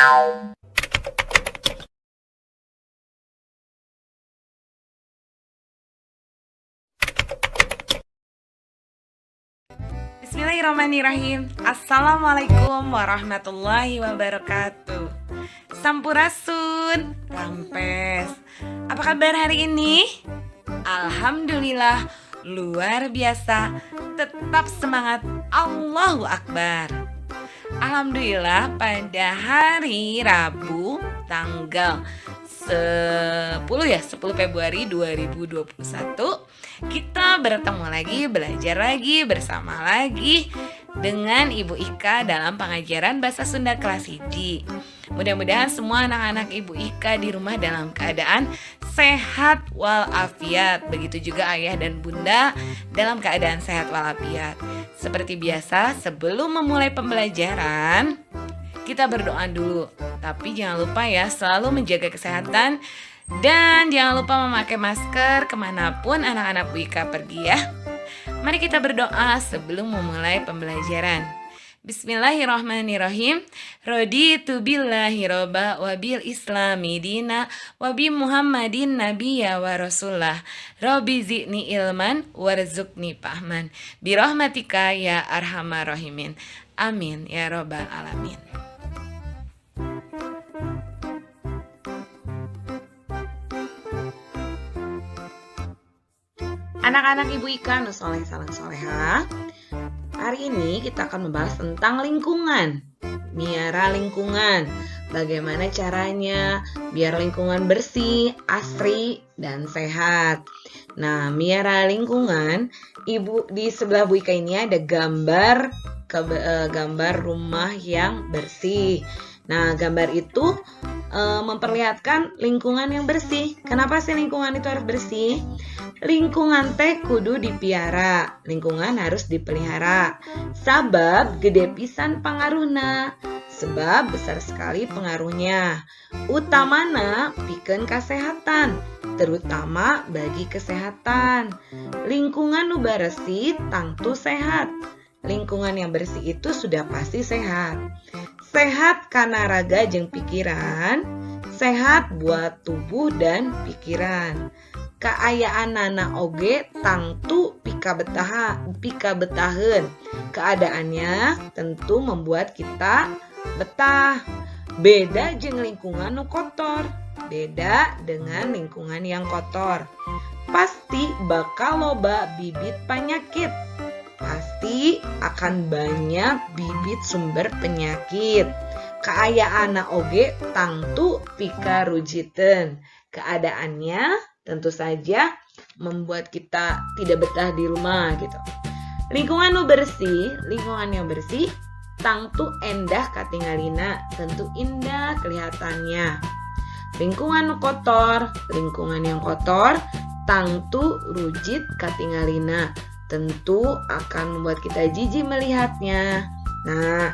Bismillahirrahmanirrahim. Assalamualaikum warahmatullahi wabarakatuh. Sampurasun, Rampes. Apa kabar hari ini? Alhamdulillah, luar biasa. Tetap semangat. Allahu Akbar. Alhamdulillah, pada hari Rabu tanggal 10 ya, 10 Februari 2021 kita bertemu lagi, belajar lagi, bersama lagi dengan Ibu Ika dalam pengajaran Bahasa Sunda kelas 1. Mudah-mudahan semua anak-anak Ibu Ika di rumah dalam keadaan sehat walafiat. Begitu juga ayah dan bunda dalam keadaan sehat walafiat. Seperti biasa, sebelum memulai pembelajaran, kita berdoa dulu. Tapi jangan lupa ya, selalu menjaga kesehatan dan jangan lupa memakai masker kemanapun anak-anak Bu Ika pergi ya. Mari kita berdoa sebelum memulai pembelajaran. Bismillahirrahmanirrahim. Raditu billahi robba wa bil islami dina wa bi Muhammadin nabiyya wa rasulah. Rabbi zidni ilman warzuqni fahman. Bi rahmatika ya arhamar rahimin. Amin ya robbal alamin. Anak-anak Ibu Ika nu soleh sareng soleha. Hari ini kita akan membahas tentang lingkungan. Miara lingkungan. Bagaimana caranya biar lingkungan bersih, asri, dan sehat. Nah, miara lingkungan, Ibu di sebelah Bu Ika ini ada gambar rumah yang bersih. Nah, gambar itu memperlihatkan lingkungan yang bersih. Kenapa sih lingkungan itu harus bersih? Lingkungan teh kudu dipiara, lingkungan harus dipelihara. Sabab gede pisan pangaruhna, sebab besar sekali pengaruhnya. Utamana pikeun kasehatan, terutama bagi kesehatan. Lingkungan nu bersih tangtu sehat. Lingkungan yang bersih itu sudah pasti sehat. Sehat kana raga jeung pikiran, sehat buat tubuh dan pikiran. Kaayaanana oge tangtu pikabetaheun. Keadaannya tentu membuat kita betah. Beda jeung lingkungan nu kotor. Beda dengan lingkungan yang kotor. Pasti bakal loba bibit penyakit. Pasti akan banyak bibit sumber penyakit. Kaayaanana oge tangtu pikarujiteun. Keadaannya tentu saja membuat kita tidak betah di rumah gitu. Lingkungan nu bersih, lingkungan yang bersih tangtu endah katingalina, tentu indah kelihatannya. Lingkungan nu kotor, lingkungan yang kotor tangtu rujit katingalina, tentu akan membuat kita jijik melihatnya. Nah,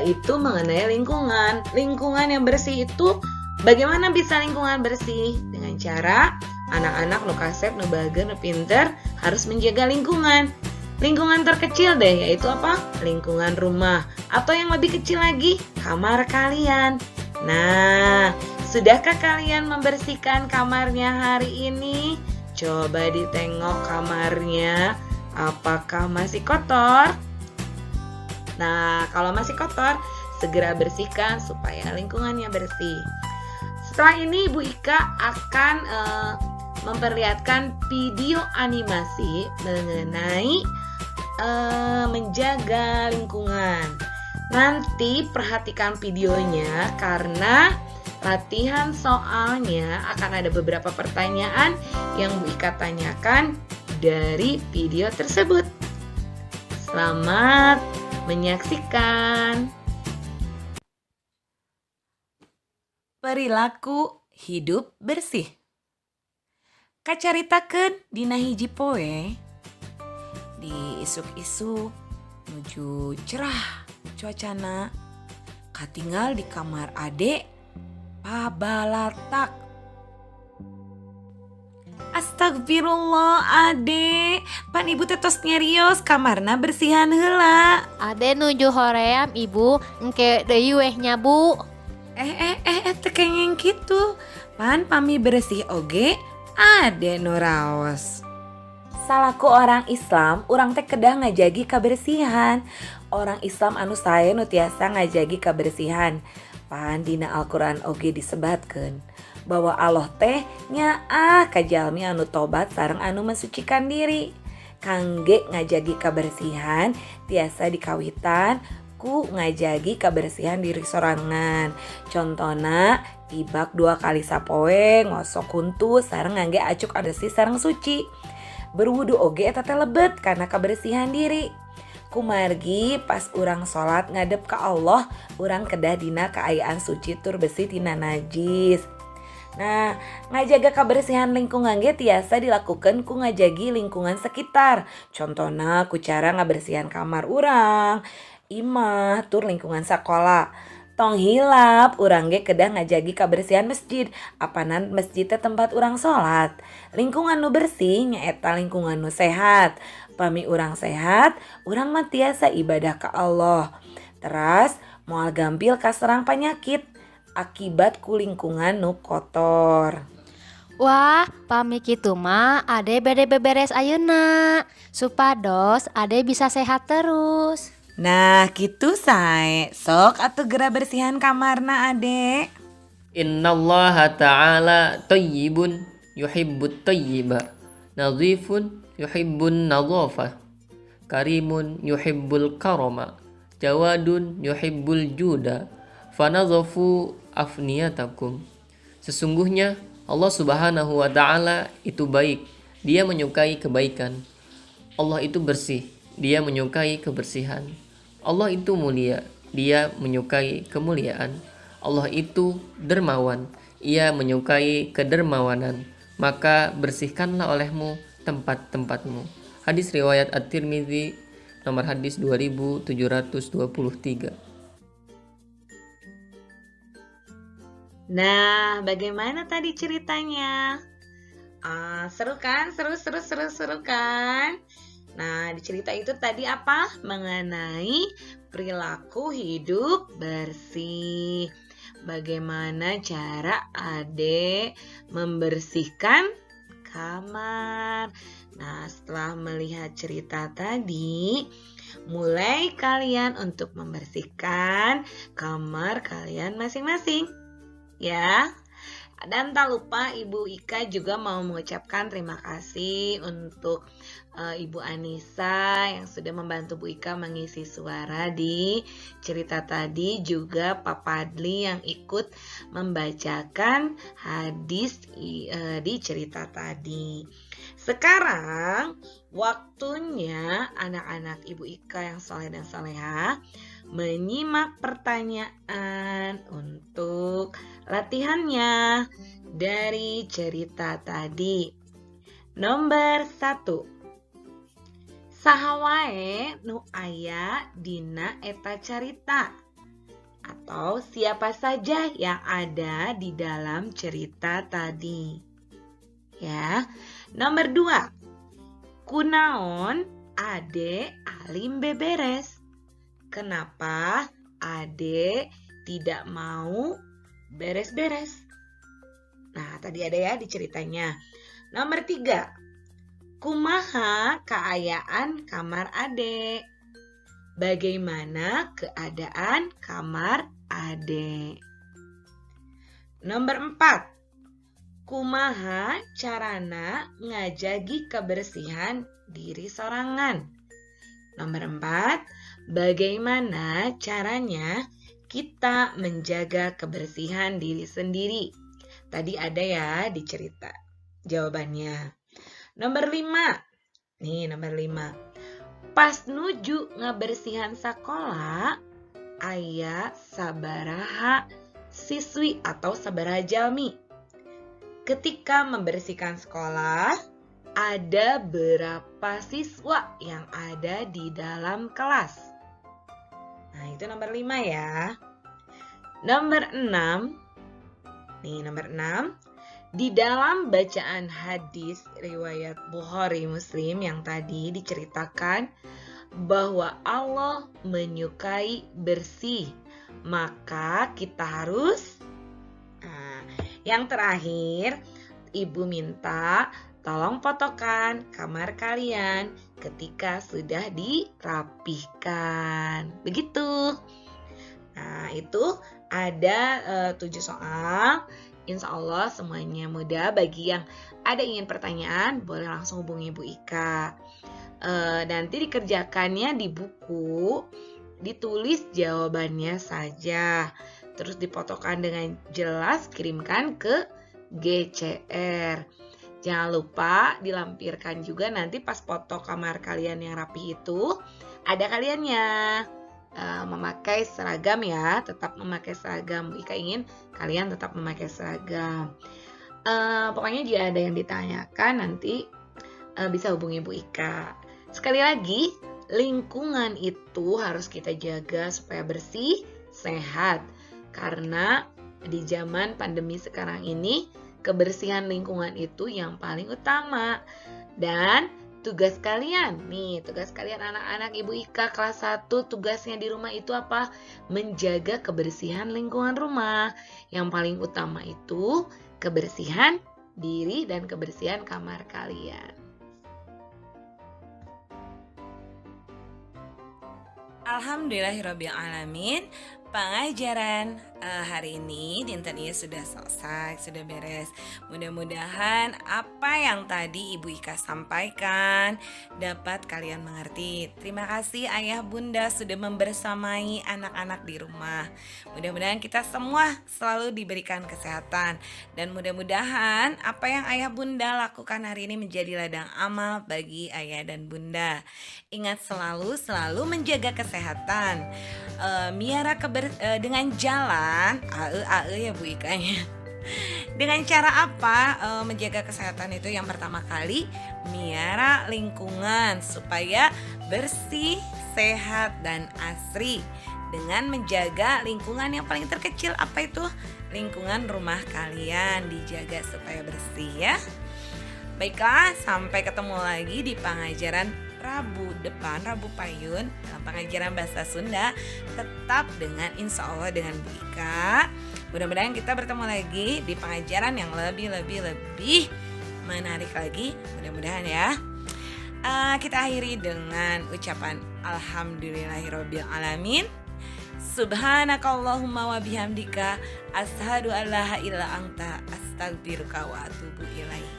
itu mengenai lingkungan. Lingkungan yang bersih itu bagaimana bisa lingkungan bersih? Dengan cara anak-anak nu kasep, nu bager, nu pinter harus menjaga lingkungan. Lingkungan terkecil deh, yaitu apa? Lingkungan rumah. Atau yang lebih kecil lagi, kamar kalian. Nah, sudahkah kalian membersihkan kamarnya hari ini? Coba ditengok kamarnya, apakah masih kotor? Nah, kalau masih kotor, segera bersihkan supaya lingkungannya bersih. Setelah ini Ibu Ika akan memperlihatkan video animasi mengenai menjaga lingkungan. Nanti perhatikan videonya karena latihan soalnya akan ada beberapa pertanyaan yang Bu Ika tanyakan dari video tersebut. Selamat menyaksikan. Perilaku hidup bersih. Kacaritakeun dina hiji poe di isuk-isuk nuju cerah cuacana, katinggal di kamar Ade pabalatak. Astagfirullah, Ade, pan ibu teh tos nyarios kamarna bersihan heula. Ade nuju hoream, Ibu, engke deui weh nya, Bu. Teu kenging kitu. Pan pami bersih oge ade nu raos. Salaku orang Islam, urang teh kedah ngajagi kabersihan. Orang Islam anu sae nu tiasa ngajagi kabersihan. Pan dina Al-Qur'an oge disebatkeun bahwa Allah teh nyaah ka jalmi anu tobat sareng anu mensucikan diri. Kangge ngajagi kabersihan tiasa dikawitan ku ngajagi kebersihan diri sorangan. Contona ibak 2 kali sapoe, ngosok huntu sareng ngangge acuk adesi sareng suci. Berwudu oge eta teh lebet karena kebersihan diri. Kumargi pas urang salat ngadep ka Allah, urang kedah dina kaayaan suci tur bersih tina najis. Nah, ngajaga kebersihan lingkungan ge tiasa dilakukan ku ngajagi lingkungan sekitar. Contona ku cara ngabersihan kamar urang, imah, tur lingkungan sekolah. Tong hilap urang ge kedah ngajagi kebersihan masjid. Apanan masjid teh tempat urang salat. Lingkungan nu bersih nyaeta lingkungan nu sehat. Pami urang sehat, urang mah tiasa ibadah ka Allah. Teras moal gampil kaserang penyakit akibat ku lingkungan nu kotor. Wah, pami kitu mah ade bade beberes ayeuna supados ade bisa sehat terus. Nah, kitu sae. Sok atuh gera bersihan kamarna ade. Innallaha ta'ala thayyibun yuhibbut thayyiba. Nadhifun yuhibbun nadhafah. Karimun yuhibbul karama. Jawadun yuhibbul juda. Fanadhafu afniyatakum. Sesungguhnya Allah Subhanahu wa ta'ala itu baik. Dia menyukai kebaikan. Allah itu bersih. Dia menyukai kebersihan. Allah itu mulia, dia menyukai kemuliaan. Allah itu dermawan, ia menyukai kedermawanan. Maka bersihkanlah olehmu tempat-tempatmu. Hadis riwayat At-Tirmizi, nomor hadis 2723. Nah, bagaimana tadi ceritanya? Seru kan? Seru, seru, seru, seru kan? Nah, di cerita itu tadi apa? Mengenai perilaku hidup bersih. Bagaimana cara ade membersihkan kamar. Nah, setelah melihat cerita tadi, mulai kalian untuk membersihkan kamar kalian masing-masing. Ya. Dan tak lupa Ibu Ika juga mau mengucapkan terima kasih untuk Ibu Anissa yang sudah membantu Bu Ika mengisi suara di cerita tadi. Juga Pak Padli yang ikut membacakan hadis di cerita tadi. Sekarang waktunya anak-anak Ibu Ika yang soleh dan soleha menyimak pertanyaan untuk latihannya dari cerita tadi. Nomor 1. Saha wae nu aya dina eta carita? Atau siapa saja yang ada di dalam cerita tadi? Ya. Nomor 2. Kunaon ade alim beberes? Kenapa ade tidak mau beres-beres? Nah, tadi ada ya di ceritanya. Nomor 3. Kumaha kaayaan kamar ade? Bagaimana keadaan kamar ade? Nomor 4. Kumaha carana ngajagi kebersihan diri sorangan? Nomor 4, bagaimana caranya kita menjaga kebersihan diri sendiri? Tadi ada ya di cerita jawabannya. Nomor 5. Nih nomor 5. Pas nuju ngabersihan sakola, aya sabaraha siswi atau sabaraha jalmi. Ketika membersihkan sekolah, ada berapa siswa yang ada di dalam kelas? Nah, itu nomor 5 ya. Nomor 6. Nih, nomor 6. Di dalam bacaan hadis riwayat Bukhari Muslim yang tadi diceritakan bahwa Allah menyukai bersih. Maka kita harus. Nah, yang terakhir, Ibu minta tolong fotokan kamar kalian ketika sudah dirapihkan. Begitu. Nah, itu ada 7 soal. Insya Allah semuanya mudah. Bagi yang ada ingin pertanyaan, boleh langsung hubungi Bu Ika. Nanti dikerjakannya di buku, ditulis jawabannya saja. Terus dipotokan dengan jelas, kirimkan ke GCR. Jangan lupa dilampirkan juga nanti pas foto kamar kalian yang rapi itu, ada kaliannya. Memakai seragam ya, tetap memakai seragam. Bu Ika ingin kalian tetap memakai seragam. Pokoknya jika ada yang ditanyakan nanti bisa hubungi Bu Ika. Sekali lagi, lingkungan itu harus kita jaga supaya bersih, sehat. Karena di zaman pandemi sekarang ini, kebersihan lingkungan itu yang paling utama. Dan tugas kalian nih, tugas kalian anak-anak Ibu Ika kelas 1, tugasnya di rumah itu apa? Menjaga kebersihan lingkungan rumah. Yang paling utama itu kebersihan diri dan kebersihan kamar kalian. Alhamdulillahirabbil alamin. Pengajaran hari ini dinten ieu sudah selesai, sudah beres. Mudah-mudahan apa yang tadi Ibu Ika sampaikan dapat kalian mengerti. Terima kasih ayah bunda sudah membersamai anak-anak di rumah. Mudah-mudahan kita semua selalu diberikan kesehatan. Dan mudah-mudahan apa yang ayah bunda lakukan hari ini menjadi ladang amal bagi ayah dan bunda. Ingat selalu menjaga kesehatan. Miara dengan jalan ae ya Bu Ikanya. Dengan cara apa menjaga kesehatan itu? Yang pertama kali, miara lingkungan supaya bersih, sehat, dan asri. Dengan menjaga lingkungan yang paling terkecil, apa itu? Lingkungan rumah kalian dijaga supaya bersih ya. Baiklah, sampai ketemu lagi di pengajaran Rabu depan, Rabu Payun, dalam pengajaran bahasa Sunda, tetap dengan insya Allah dengan Bu Ika. Mudah-mudahan kita bertemu lagi di pengajaran yang lebih menarik lagi. Mudah-mudahan ya. Kita akhiri dengan ucapan alhamdulillahirabbil alamin. Subhanakallahumma wa bihamdika asyhadu an la ilaha illa anta astaghfiruka wa atubu ilaik.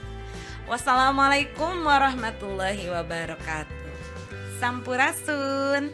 Wassalamualaikum warahmatullahi wabarakatuh. Sampurasun.